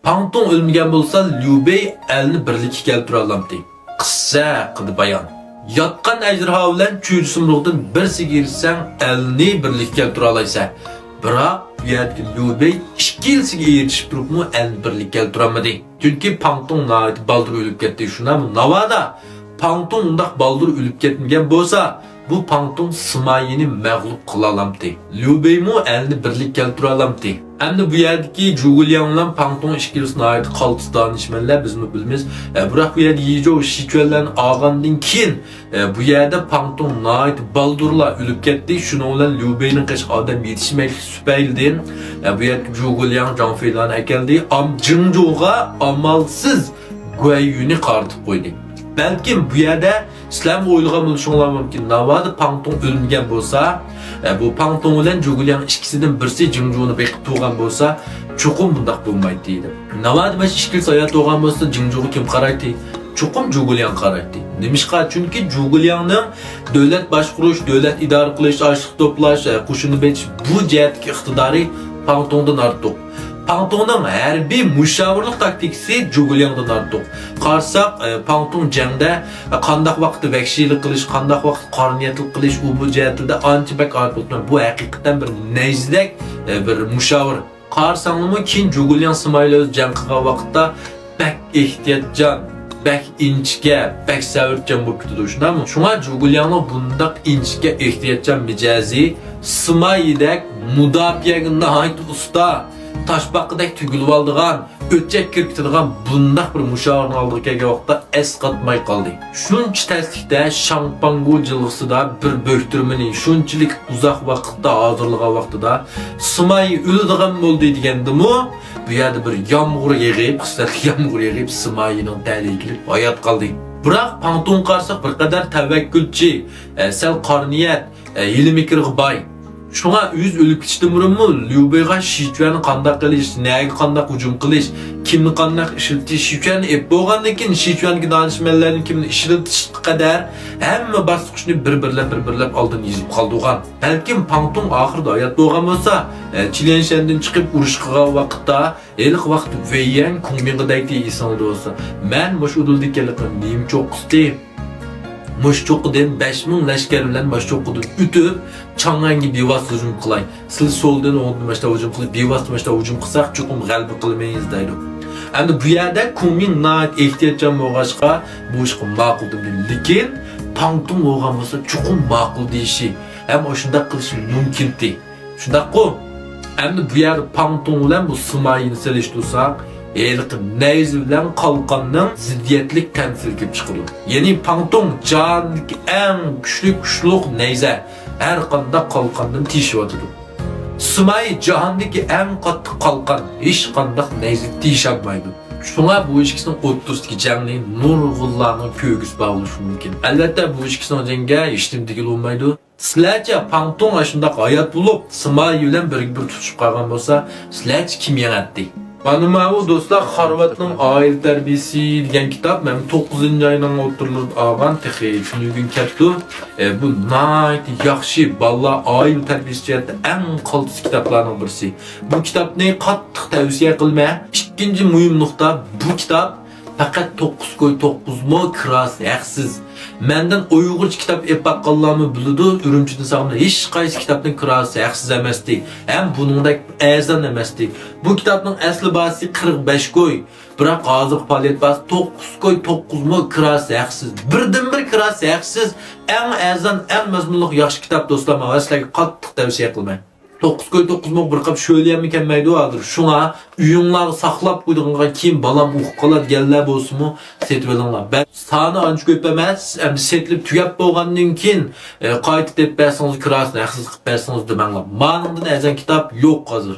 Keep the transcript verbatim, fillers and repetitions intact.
پاڭتۇڭ ئۆلمىگەن بولسا، ليۇ بېي ئەلنى بىرلىككە كەلتۈرەلامتى. قىسسە ھەققىدە بايان. ياتقان ئەجدىھا بىلەن چۈجى سۇمرۇغدىن بىرسىگە ئېرىشسەڭ، ئەلنى بىرلىككە كەلتۈرەلەيسەن. بىراق بۇ يەردىكى ليۇ بېي ئىككىلىسىگە ئېرىشىپ تۇرۇپمۇ ئەلنى بىرلىككە كەلتۈرەلمىدى. چۈنكى پاڭتۇڭ ناھايىتى بالدۇر ئۆلۈپ كەتتى. شۇنداقمۇ؟ ناۋادا پاڭتۇڭ ئۇنداق بالدۇر ئۆلۈپ كەتمىگەن بولسا، بۇ پاڭتۇڭ سىمايىنى مەغلۇپ قىلالامتى. ليۇ بېيمۇ ئەلنى بىرلىككە كەلتۈرەلامتى. ئەمدى بۇ يەردىكى جۇگۇلياڭ بىلەن پاڭتۇڭ ئىككىلىسى ناھايىتى قالتىس دانىشمەنلەر، بىزمۇ بىلىمىز. ئە، بىراق بۇ يەردە يىجو شىچۈەنلەرنى ئالغاندىن كېيىن، ئە، بۇ يەردە پاڭتۇڭ ناھايىتى بالدۇرلا ئۆلۈپ كەتتى. شۇنىڭ بىلەن ليۇ بېينىڭ قېشىغا ئادەم يېتىشمەكلىك سۈپەيلىدىن، ئە، بۇ يەردىكى جۇگۇلياڭ جاڭ فېيلانى ئەكەلدى. ئام-، جىڭجۇغا ئامالسىز گۇەييۈنى قارىتىپ قويدى. بەلكىم بۇ يەردە سىلەرمۇ ئويلىغان بولۇشۇڭلار مۇمكىن، ناۋادا پاڭتۇڭ ئۆلمىگەن بولسا، ئە، بۇ پاڭتۇڭ بىلەن جۇگۇلياڭ ئىككىسىدىن بىرسى جىڭجۇنى بېقىپ تۇرغان بولسا، چوقۇم بۇنداق بولمايتتى دەپ. ناۋادا مانا ئىككىلىسى ھايات بولغان بولسا، جىڭجۇغا كىم قارايتتى؟ چوقۇم جۇگۇلياڭ قارايتتى. نېمىشقا؟ چۈنكى جۇگۇلياڭنىڭ دۆلەت باشقۇرۇش، دۆلەت ئىدارە قىلىش، ئاشلىق توپلاش، ئە، قوشۇننى بېيىتىش بۇ جەھەتتىكى ئىقتىدارى پاڭتۇڭدىن ئارتۇق. پاڭتۇڭنىڭ ھەربىي مۇشاۋىرلىق تاكتىكىسى جۇگۇلياڭدىن ئارتۇق. قارىساق، ئە، پاڭتۇڭ جەڭدە، ئە، قانداق ۋاقىتتا ۋەھشىيلىك قىلىش، قانداق ۋاقىتتا قارا نىيەتلىك قىلىش، ئۇ بۇ جەھەتلىرىدە ئانچە بەك ئارتۇق. بۇ ھەقىقەتەن بىر نەيزىدەك، ئە، بىر مۇشاۋىر. قارىساڭلىمۇ كېيىن جۇگۇلياڭ سىمايىل ئۆزى جەڭ قىلغان ۋاقىتتا بەك ئېھتىياتچان، بەك ئىنچىكە، بەك سەۋرچان بولۇپ كېتىدۇ، شۇنداقمۇ؟ شۇڭا جۇگۇلياڭنىڭ بۇنداق ئىنچىكە، ئېھتىياتچان مىجەزى سىمايىدەك مۇداپىئەگە ناھايىتى ئۇستا، تاشپاقىدەك تۈگۈلۈۋالىدىغان، ئۆتچەك كىرىپ كېتىدىغان بۇنداق بىر مۇشاۋىرنىڭ ئالدىغا كەلگەن ۋاقىتتا ئەسقاتماي قالدى. شۇنچە تەسلىكتە شاڭپاڭگۇ جىلغىسىدا بىر بۆكتۈرمىنى شۇنچىلىك ئۇزاق ۋاقىتتا ھازىرلىغان ۋاقتىدا سىمايى ئۆلىدىغان بولدى دېگەندىمۇ، بۇ يەردە بىر يامغۇر يېغىپ، قۇسسەتلىك يامغۇر يېغىپ، سىمايىنىڭ تەلىيى كېلىپ ھايات قالدى. بىراق پاڭتۇڭغا قارىساق، بىر قەدەر تەۋەككۈلچى، ئە، سەل قارا نىيەت، ئە، ھىيلە-مىكىرگە باي. شۇڭا ئۆزى ئۆلۈپ كېتىشتىن بۇرۇنمۇ ليۇ بېيغا شىچۈەننى قانداق قىلىش، نەگە قانداق ھۇجۇم قىلىش، كىمنى قانداق ئىشلىتىش، شىچۈەننى ئېلىپ بولغاندىن كېيىن شىچۈەندىكى دانىشمەنلەرنى كىمنى ئىشلىتىشقا قەدەر ھەممە باسقۇچنى بىر-بىرلەپ، بىر-بىرلەپ ئالدىن يېزىپ قالدۇرغان. بەلكىم پاڭتۇڭ ئاخىرىدا ھايات بولغان بولسا، ئە، چىليەنشەندىن چىقىپ ئۇرۇش قىلغان ۋاقىتتا، ھېلىقى ۋاقىت ۋېييەن كۇڭمىڭغا دەيتتى، ئېسىڭلاردا بولسا، مەن مۇشۇ ئۇدۇلدا ئىكەنلىكىمنى نېمە چوققىسى؟ مۇشۇ چوققىدىن بەش مىڭ لەشكەر بىلەن مۇشۇ چوققىدىن ئۆتۈپ، چاڭئەنگە بىۋاسىتە ھۇجۇم قىلاي. سىلەر سولدىن، ئوڭدىن مۇشۇنداق ھۇجۇم قىلىپ، بىۋاسىتە مۇشۇنداق ھۇجۇم قىلساق، چوقۇم غەلىبە قىلىمىز دەيدۇ. ئەمدى بۇ يەردە كۇڭمىڭ ناھايىتى ئېھتىياتچان بولغاچقا، بۇ ئىشقا ماقۇل دېدى. لېكىن پاڭتۇڭ بولغان بولسا، چوقۇم ماقۇل دېيىشى ھەم ئاشۇنداق قىلىشى مۇمكىنتى. شۇنداققۇ؟ ئەمدى بۇ يەردە پاڭتۇڭ بىلەن بۇ سىمايىنى سېلىشتۇرساق، ھېلىقى نەيزە بىلەن قالقاننىڭ زىددىيەتلىك تەمسىلى كېلىپ چىقىدۇ. يەنى پاڭتۇڭ جاھاندىكى ئەڭ كۈچلۈك، كۈچلۈك نەيزە، ھەر قانداق قالقاندىن تېشىۋاتىدۇ. سىمايى جاھاندىكى ئەڭ قاتتىق قالقان، ھېچقانداق نەيزە تېشىيالمايدۇ. شۇڭا بۇ ئىككىسىنىڭ ئوتتۇرىسىدىكى جەڭنى نۇرغۇنلارنىڭ كۆرگۈسى بار بولۇشى مۇمكىن. ئەلۋەتتە، بۇ ئىككىسىنىڭ جېڭىگە ھېچنېمە دېگىلى بولمايدۇ. سىلەرچە، پاڭتۇڭ ئاشۇنداق ھايات بولۇپ، سىمايى بىلەن بىرگە بىر تۇتۇشۇپ قالغان بولسا، سىلەرچە كىم يېڭەتتى؟ مانا ماۋۇ دوستلار، خارۋاتنىڭ ئائىلە تەربىيىسى دېگەن كىتاب، مەن توققۇزىنچى ئاينىڭ ئوتتۇرىلىرىدا ئالغان، تېخى تۈنۈگۈن كەپتۇ. ئە، بۇ ناھايىتى ياخشى، بالىلار ئائىلە تەربىيىسى جەھەتتە ئەڭ قالتىس كىتابلارنىڭ بىرسى. بۇ كىتابنى قاتتىق تەۋسىيە قىلىمەن. ئىككىنچى مۇھىم نۇقتا، بۇ كىتاب پەقەت توققۇز كوي توققۇز مو كىراسى ھەقسىز. مەندىن ئۇيغۇرچە كىتاب ئېلىپ باققانلارمۇ بىلىدۇ، ئۈرۈمچىدىن ساغلام ھېچقايسى كىتابنىڭ كىراسى ھەقسىز ئەمەستى. ھەم بۇنىڭدەك ئەرزان ئەمەستى. بۇ كىتابنىڭ ئەسلى باھاسى قىرىق بەش كوي. بىراق ھازىرقى پائالىيەت باھاسى توققۇز كوي توققۇز مو كىراسى ھەقسىز. بىردىنبىر كىراسى ھەقسىز. ئەڭ ئەرزان، ئەڭ مەزمۇنلۇق ياخشى كىتاب دوستلار، مانا سىلەرگە قاتتىق تەۋسىيە قىلىمەن. توققۇز كوي توققۇز مو بىر قاپ شۆلىيەممۇ كەلمەيدۇ ھازىر. شۇڭا ئۆيۈڭلارغا ساقلاپ قويىدىغانغا كېيىن بالام ئۇقۇپ قالىدىگەنلەر بولسىمۇ سېتىۋېلىڭلار. بەك سانى ئانچە كۆپ ئەمەس، ئەمدى سېتىلىپ تۈگەپ بولغاندىن كېيىن، ئە، قايتا تېپىپ بەرسىڭىز، كىراسىنى ھەقسىز قىلىپ بەرسىڭىز دېمەڭلار. مانىڭدىن ئەرزان كىتاب يوق ھازىر.